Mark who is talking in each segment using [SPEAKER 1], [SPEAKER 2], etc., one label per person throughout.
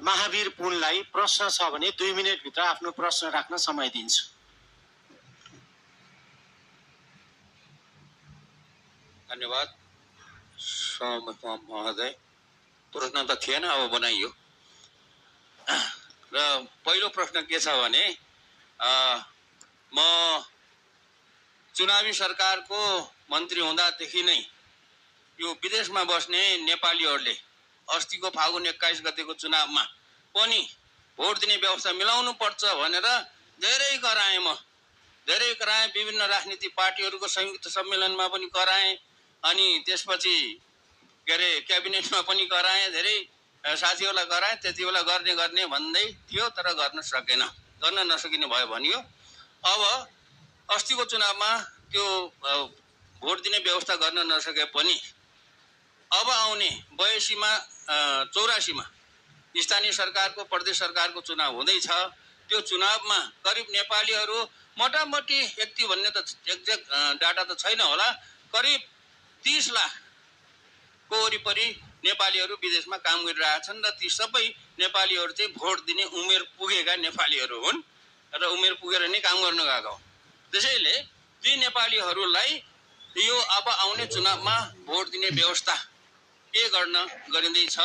[SPEAKER 1] महावीर पुनलाई प्रश्न छ भने 2 मिनेटभित्र आफ्नो प्रश्न राख्न समय दिन्छु।
[SPEAKER 2] धन्यवाद महोदय। प्रश्न त थिएन, अब बनाइयो। र पहिलो प्रश्न के छ भने म चुनावी सरकारको मन्त्री हुँदादेखि नै यो विदेशमा बस्ने नेपालीहरूले अस्तिको फागुन 21 गतेको चुनावमा पनि भोट दिने व्यवस्था मिलाउनु पर्छ भनेर धेरै कराएँ। म धेरै कराएँ, विभिन्न राजनीतिक पार्टीहरूको संयुक्त सम्मेलनमा पनि कराएँ, अनि त्यसपछि के अरे क्याबिनेटमा पनि कराएँ, धेरै साथीहरूलाई कराएँ। त्यति बेला गर्ने भन्दै थियो, तर गर्न सकेन, गर्न नसकिने भयो भनियो। अब अस्तिको चुनावमा त्यो भोट दिने व्यवस्था गर्न नसके पनि अब आउने 82 मा स्थानीय सरकारको प्रदेश सरकारको चुनाव हुँदैछ। त्यो चुनावमा करिब नेपालीहरू मोटामोटी यति भन्ने त एक्ज्याक्ट डाटा त छैन होला, करिब 30 लाखको वरिपरि नेपालीहरू विदेशमा काम गरिरहेछन् र ती सबै नेपालीहरू चाहिँ भोट दिने उमेर पुगेका नेपालीहरू हुन् र उमेर पुगेर नै काम गर्न गएका हुन्। त्यसैले ती नेपालीहरूलाई यो अब आउने चुनावमा भोट दिने व्यवस्था के गर्न गरिँदैछ,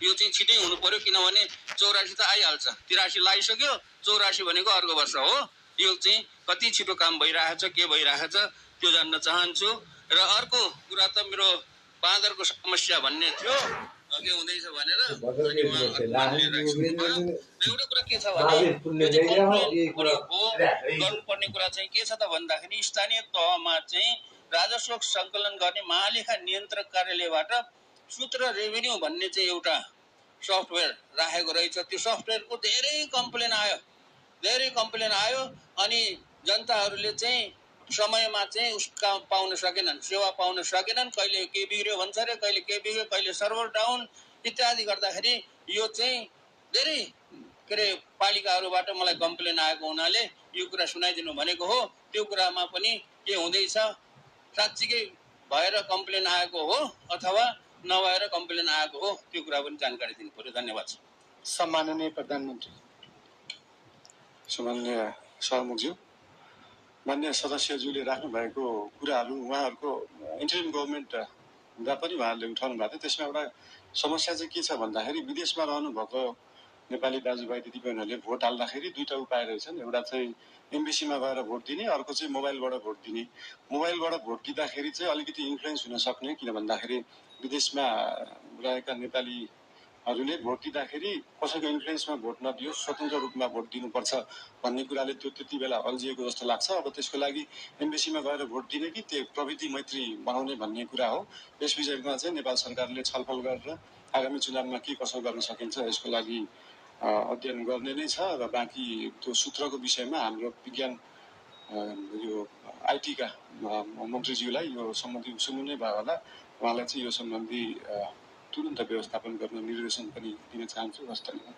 [SPEAKER 2] यो चाहिँ छिटै हुनु पर्यो, किनभने 84 त आइहाल्छ, 83 लागिसक्यो, 84 भनेको अर्को वर्ष हो। यो चाहिँ कति छिटो काम भइरहेछ, के भइरहेछ त्यो जान्न चाहन्छु। र अर्को कुरा त मेरो बाँदरको समस्या भन्ने थियो, के हुँदैछ भनेर एउटा कुरा के छ भने गर्नुपर्ने कुरा चाहिँ के छ त भन्दाखेरि स्थानीय तहमा चाहिँ राजस्व सङ्कलन गर्ने महालेखा नियन्त्रक कार्यालयबाट सूत्र रेभिन्यू भन्ने चाहिँ एउटा सफ्टवेयर राखेको रहेछ। त्यो सफ्टवेयरको धेरै कम्प्लेन आयो अनि जनताहरूले चाहिँ समयमा चाहिँ उसका पाउन सकेनन्, सेवा पाउन सकेनन्। कहिले के बिग्रियो भन्छ अरे, कहिले के बिग्रियो, कहिले सर्भर डाउन इत्यादि गर्दाखेरि यो चाहिँ धेरै के अरे पालिकाहरूबाट मलाई कम्प्लेन आएको हुनाले यो कुरा सुनाइदिनु भनेको हो। त्यो कुरामा पनि के हुँदैछ, साँच्चीकै भएर कम्प्लेन आएको हो अथवा नभएर कम्प्लेन आएको हो, त्यो कुरा पनि जानकारी दिनु पर्यो। धन्यवाद।
[SPEAKER 1] सम्माननीय प्रधानमन्त्री।
[SPEAKER 3] सम्माननीय सभामुखज्यू, मान्य सदस्यज्यूले राख्नु भएको कुराहरू उहाँहरूको इन्टरिम गभर्मेन्ट हुँदा पनि उहाँहरूले उठाउनु भएको थियो। त्यसमा एउटा समस्या चाहिँ के छ भन्दाखेरि विदेशमा रहनुभएको नेपाली दाजुभाइ दिदीबहिनीहरूले भोट हाल्दाखेरि दुईवटा उपाय रहेछन्। एउटा चाहिँ एम्बेसीमा गएर भोट दिने, अर्को चाहिँ मोबाइलबाट भोट दिने। मोबाइलबाट भोट दिँदाखेरि चाहिँ अलिकति इन्फ्लुएन्स हुन सक्ने, किन भन्दाखेरि विदेशमा रहेका नेपालीहरूले भोट दिँदाखेरि कसैको इन्फ्लुएन्समा भोट नदियोस्, स्वतन्त्र रूपमा भोट दिनुपर्छ भन्ने कुराले त्यो त्यति बेला अल्झिएको जस्तो लाग्छ। अब त्यसको लागि एम्बेसीमा गएर भोट दिने कि त्यो प्रविधि मैत्री बनाउने भन्ने कुरा हो। यस विषयमा चाहिँ नेपाल सरकारले छलफल गरेर आगामी चुनावमा के कसो गर्न सकिन्छ यसको लागि अध्ययन गर्ने नै छ। र बाँकी त्यो सूत्रको विषयमा हाम्रो विज्ञान यो आइटीका मन्त्रीज्यूलाई यो सम्बन्धी सुन्नु नै भयो होला, उहाँलाई चाहिँ यो सम्बन्धी तुरुन्त व्यवस्थापन गर्न निर्देशन पनि दिन चाहन्छु। हस्, धन्यवाद।